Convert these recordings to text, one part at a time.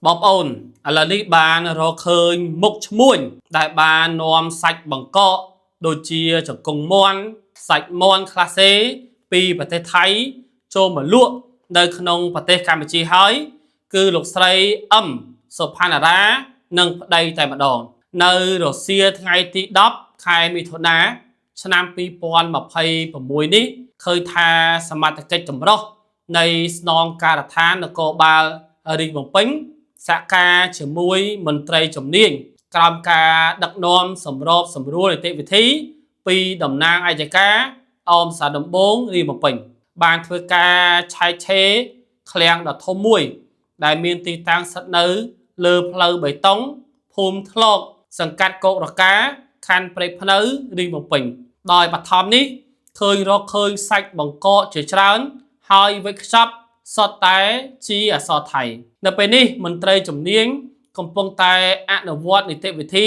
បងប្អូនឥឡូវនេះបានរកឃើញមុខឈ្មួញដែលបាននាំសាច់បង្កកដូចជាជង្គង់មាន់សាច់មាន់ក្លាសេពីប្រទេសថៃចូលមកលក់នៅក្នុងប្រទេសកម្ពុជាហើយ គឺលោកស្រីអឹមសុផាណារ៉ានិងប្តីតែម្ដង នៅរសៀលថ្ងៃទី10ខែមិថុនាឆ្នាំ2026នេះឃើញថាសមត្ថកិច្ចចម្រុះនៃស្នងការដ្ឋាននគរបាលរាជបំពេញសហការជាមួយមន្ត្រីជំនាញក្រោមការដឹកនាំសម្របសម្រួលនីតិវិធី ពីតំណាងអយ្យការអមសាដំបងរាជបំពេញ បានធ្វើការឆែកឆេរឃ្លាំងដ៏ធំមួយ ដែលមានទីតាំងស្ថិតនៅលើផ្លូវបេតុងភូមិធ្លកសង្កាត់គោករកាខណ្ឌព្រែកភ្នៅរាជបំពេញ ដោយបឋមនេះឃើញរកឃើញសាច់បង្កកជាច្រើន ហើយវេចខ្ចប់សុទ្ធតែជាអក្សរថៃ នៅពេលនេះមន្ត្រីជំនាញកំពុងតែអនុវត្តនីតិវិធី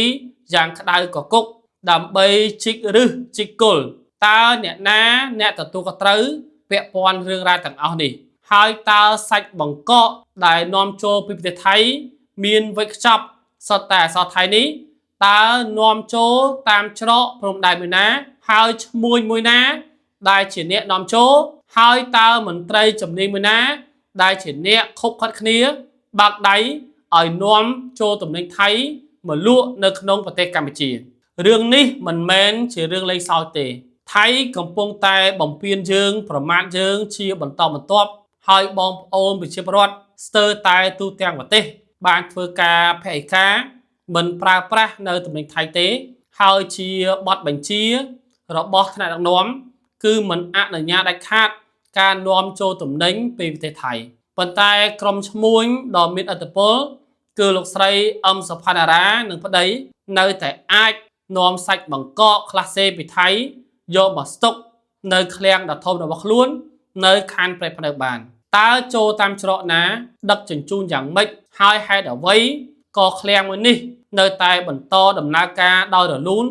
យ៉ាងក្តៅកគុកដើម្បីជីកឫសជីកគល់តើអ្នកណាអ្នកទទួលខុសត្រូវពាក់ព័ន្ធរឿងរ៉ាវទាំងអស់នេះ ហើយតើសាច់បង្កកដែលនាំចូលពីប្រទេសថៃ មានវេចខ្ចប់សុទ្ធតែអក្សរថៃនេះតើនាំចូលតាមច្រកព្រំដែនមួយណា ហើយឈ្មួញមួយណា ដែលជាអ្នកនាំចូលហើយតើមន្ត្រីជំនាញមួយណា ដែលជាអ្នកខុបខិតគ្នា បើកដៃឲ្យនាំចូលទំនិញថៃមកលក់នៅក្នុងប្រទេសកម្ពុជា រឿងនេះមិនមែនជារឿងលេងសើចទេ ថៃកំពុងតែបំពេញយើង ប្រមាថយើងជាបន្តបន្ទាប់ហើយបងប្អូនប្រជាពលរដ្ឋស្ទើរតែទូទាំងប្រទេស បានធ្វើការភហិការមិនប្រើប្រាស់នៅទំនិញថៃទេ ហើយជាបទបញ្ជារបស់ថ្នាក់ដឹកនាំគឺមិនអនុញ្ញាតដាច់ខាតការនាំចូលទំនិញពីប្រទេសថៃប៉ុន្តែក្រុមឈ្មួញដ៏មានឥទ្ធិពល គឺលោកស្រីអឹមសុផាណារ៉ានិងប្តីនៅតែអាចនាំសាច់បង្កកក្លាសេពីថៃយកមកស្តុកនៅឃ្លាំងដ៏ធំរបស់ខ្លួន នៅខណ្ឌព្រែកភ្នៅបានតើចូលតាមច្រកណា ដឹកជញ្ជូនយ៉ាងម៉េចហើយហេតុអ្វីក៏ឃ្លាំងមួយនេះ នៅតែបន្តដំណើរការដោយរលូន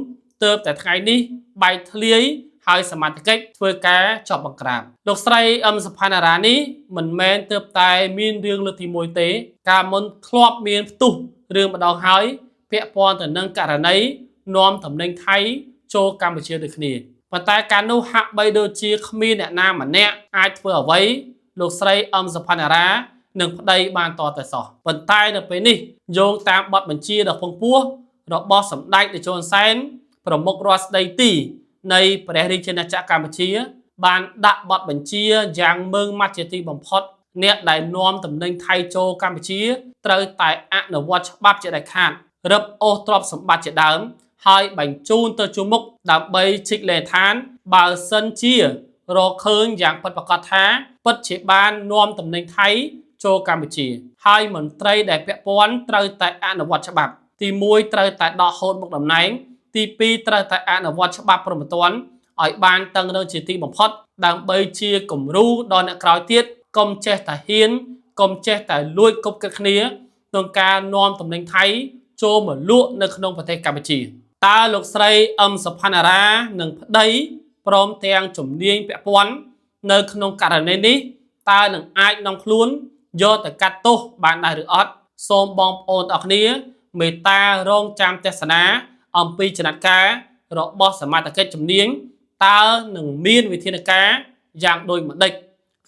ទើបតែថ្ងៃនេះបែកធ្លាយហើយសមត្ថកិច្ចធ្វើការចប់បង្ក្រាបលោកស្រីអឹមសុផាណារ៉ានេះមិនមែនទើបតែមានរឿងលើកទី1ទេ កាលមុនធ្លាប់មានផ្ទុះរឿងម្ដងហើយពាក់ព័ន្ធទៅនឹងករណីនាំតំណែងថៃចូលកម្ពុជាដូចគ្នាប៉ុន្តែកាលនោះហាក់បីដូចជាគ្មានអ្នកណាម្នាក់អាចធ្វើអ្វីលោកស្រីអឹមសុផាណារ៉ានិងប្តីបានតតែសោះប៉ុន្តែនៅពេលនេះយោងតាមបទបញ្ជាដ៏ពងពោះរបស់សម្ដេចតេជោហ៊ុនសែនប្រមុខរដ្ឋស្ដីទីនៃព្រះរាជាណាចក្រកម្ពុជា បានដាក់បទបញ្ជាយ៉ាងម៉ឺងម៉ាត់ជាទីបំផុត អ្នកដែលនាំតំណែងថៃចូលកម្ពុជាត្រូវតែអនុវត្តច្បាប់ជាដាច់ខាតរឹបអូសទ្រព្យសម្បត្តិជាដើម ហើយបញ្ជូនទៅជួមុខដើម្បីជីកលេឋាន បើសិនជារកឃើញយ៉ាងពិតប្រាកដថា ពិតជាបាននាំតំណែងថៃចូលកម្ពុជា ហើយមន្ត្រីដែលពាក់ព័ន្ធត្រូវតែអនុវត្តច្បាប់ ទី1ត្រូវតែដកហូតមុខតំណែង ទី2ត្រូវតែអនុវត្តច្បាប់ព្រហ្មទណ្ឌឲ្យបានតឹងរឹងជាទីបំផុត ដើម្បីជាគំរូដល់អ្នកក្រោយទៀតកុំចេះតែហ៊ានកុំចេះតែលួចគប់គិតគ្នាក្នុងការនាំតំណែងថៃចូលមកលក់នៅក្នុងប្រទេសកម្ពុជាតើលោកស្រីអឹមសុផាណារ៉ានិងប្តីព្រមទាំងជំនាញពាក់ព័ន្ធនៅក្នុងករណីនេះតើនឹងអាចនាំខ្លួនយកទៅកាត់ទោសបានដែរឬអត់សូមបងប្អូនទាំងអស់គ្នាមេត្តារងចាំទស្សនាអំពីចំណាត់ការរបស់សមត្ថកិច្ចជំនាញតើនឹងមានវិធានការយ៉ាងដូចម្ដេច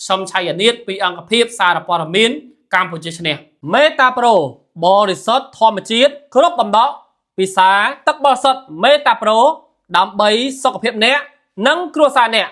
ខ្ញុំឆៃអានិតពីអង្គភាពសារព័ត៌មានកម្ពុជាឈ្នះមេតាប្រូបរិសុទ្ធធម្មជាតិគ្រប់បំណក់ពិសាទឹកបរិសុទ្ធមេតាប្រូដើម្បីសុខភាពអ្នកនិងគ្រួសារអ្នក។